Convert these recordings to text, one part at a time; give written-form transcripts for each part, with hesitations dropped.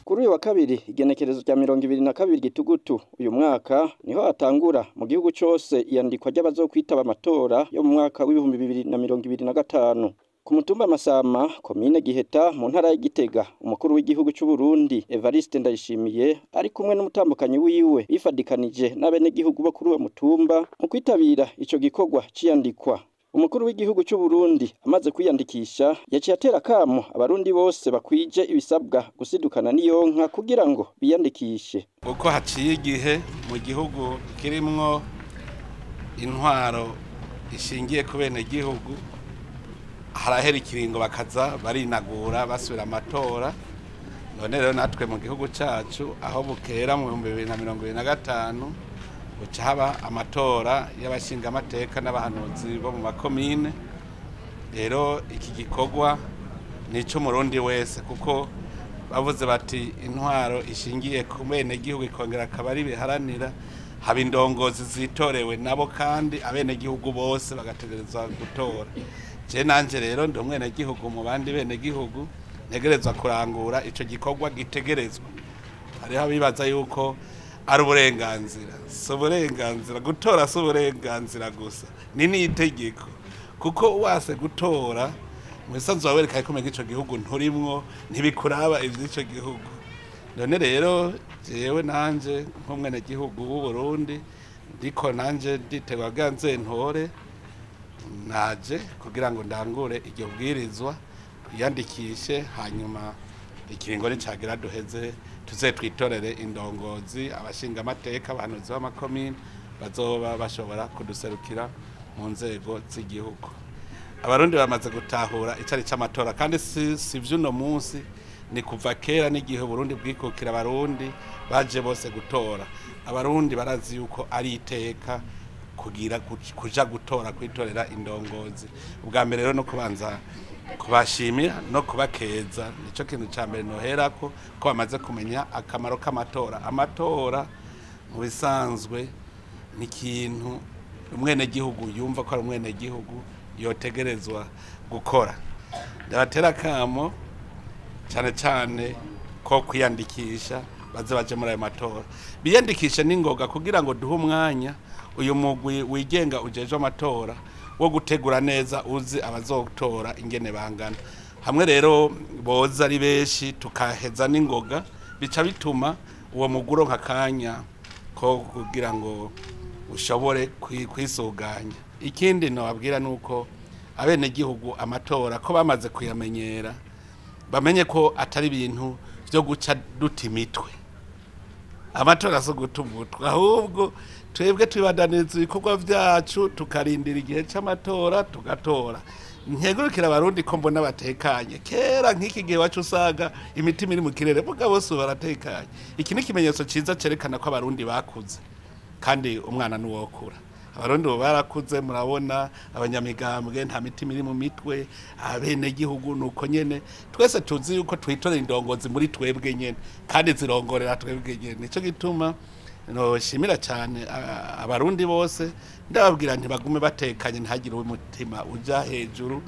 Kuri uyu wa kabiri, igenekerezo rya 22 Gitugutu uyu mwaka, niho hatangura mu gihugu cose iyandikwa ry'abazokwitaba amatora yo mu mwaka w'2025. Ku mutumba Masama, komine Giheta, mu ntara ya Gitega, umukuru w'igihugu c'u Burundi Evariste Ndayishimiye ari kumwe n'umutambukanyi wiwe bifadikanije n'abenegihugu bo kuri uwo mutumba mu kwitabira ico gikorwa c'iyandikwa. Umukuru w'igihugu c'u Burundi amaze kwiyandikisha yaciye atera akamo abarundi bose bakwije ibisabwa gusidukana n'iyonka kugira ngo biyandikishe. Uko haciye igihe mu gihugu kirimwo intwaro ishingiye ku benegihugu, harahera ikiringo bakaza barinagura basubira amatora. None rero natwe mu gihugu cacu, aho bukera mu 2025 buca haba amatora y'abashingamateka n'abahanuzi bo mu makomine. Rero iki gikorwa ni ic'umurundi wese, kuko bavuze bati intwaro ishingiye ku benegihugu ikongera akaba ari biharanira, haba indongozi zitorewe nabo kandi abenegihugu bose bagategerezwa gutora. Je nanje rero ndi umwenegihugu mu bandi benegihugu, ntegerezwa kurangura ico gikorwa gitegerezwa. Hariho abibaza yuko ari uburenganzira. Si uburenganzira gutora, si uburenganzira gusa, ni n'itegeko, kuko wase gutora mu bisanzwe wawereka ko ico gihugu nturimwo, ntibikuraba ivy'ico gihugu. None rero jewe nanje nk'umwenegihugu w'u Burundi ndiko nanje nditegwa kugira nze ntore, naje kugira ngo ndangure iryo bwirizwa, twiyandikishe, hanyuma ikiringo nicagira duheze tuze twitorere indongozi, abashingamateka, abahanuzi b'amakomine bazoba bashobora kuduserukira mu nzego z'igihugu. Abarundi bamaze gutahura icari c'amatora, kandi si vy'uno munsi, ni kuva kera n'igihe Burundi bwikukira abarundi baje bose gutora. Abarundi barazi yuko ari iteka kugira kuja gutora, kwitorera indongozi. Ubwa mbere rero no kubanza kubashimira no kubakeza, nico kintu ca mbere noherako, ko bamaze kumenya akamaro k'amatora. Amatora mu bisanzwe ni ikintu umwenegihugu yumva ko ari umwenegihugu yotegerezwa gukora. Ndabatera akamo cane cane ko kwiyandikisha, baze baje muri ayo matora, biyandikishe n'ingoga, kugira ngo duhe umwanya uyu mugwi wigenga ujejwe amatora wo gutegura neza, uzi abazotora ingene bangana. Hamwe rero boza ari benshi tukaheza n'ingoga, bica bituma uwo mugwi uronka akanya ko kugira ngo ushobore kwisuganya. Ikindi nobabwira nuko abenegihugu amatora ko bamaze kuyamenyera, bamenye ko atari ibintu vyo guca duta imitwe. Amatora si guta umutwe, ahubwo twebwe twibandaniriza ibikorwa vyacu, tukarindira igihe c'amatora tugatora. Nkegurukira abarundi ko mbona batekanye. Kera nk'iki gihe wacu usanga imitima iri mu kirere, muga bose ubu baratekanye. Iki ni ikimenyetso ciza cerekana ko abarundi bakuze, kandi umwana nuwokura. Abarundi ubu barakuze, murabona abanyamigambwe nta mitima iri mu mitwe, abenegihugu nuko nyene. Twese tuzi yuko twitorera indongozi muri twebwe nyene, kandi zirongorera twebwe nyene. Nico gituma noshimira cane abarundi bose, ndababwira ntibagume batekanye, ntihagire umutima uja hejuru.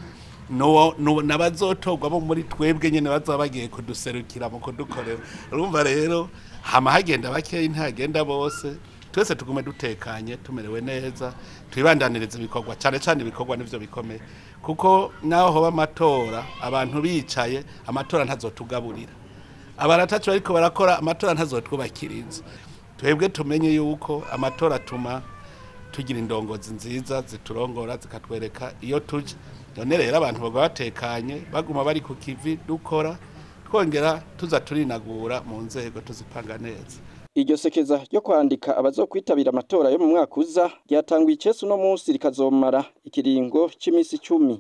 N'abazotorwa bo muri twebwe nyene bazoba bagiye kuduserukira mu kudukorera. Urumva rero hama hagenda bakeyi, ntihagenda bose. Twese tugume dutekanye, tumerewe neza, twibandanirize ibikorwa, cane cane ibikorwa nivyo bikomeye, kuko naho hoba amatora abantu bicaye, amatora ntazotugaburira. Abaratacu bariko barakora, amatora ntazotwubakira inzu. Twebwe tumenye yuko amatora atuma tugira indongozi nziza ziturongora, zikatwereka iyo tuja. None rero abantu baguma batekanye, baguma bari ku kivi, dukora, twongera tuza turinagura mu nzego, tuzipanga neza. Iryo sekeza ryo kwandika abazokwitabira amatora yo mu mwaka uza ryatanguye icese uno munsi, rikazomara ikiringo c'imisi 10.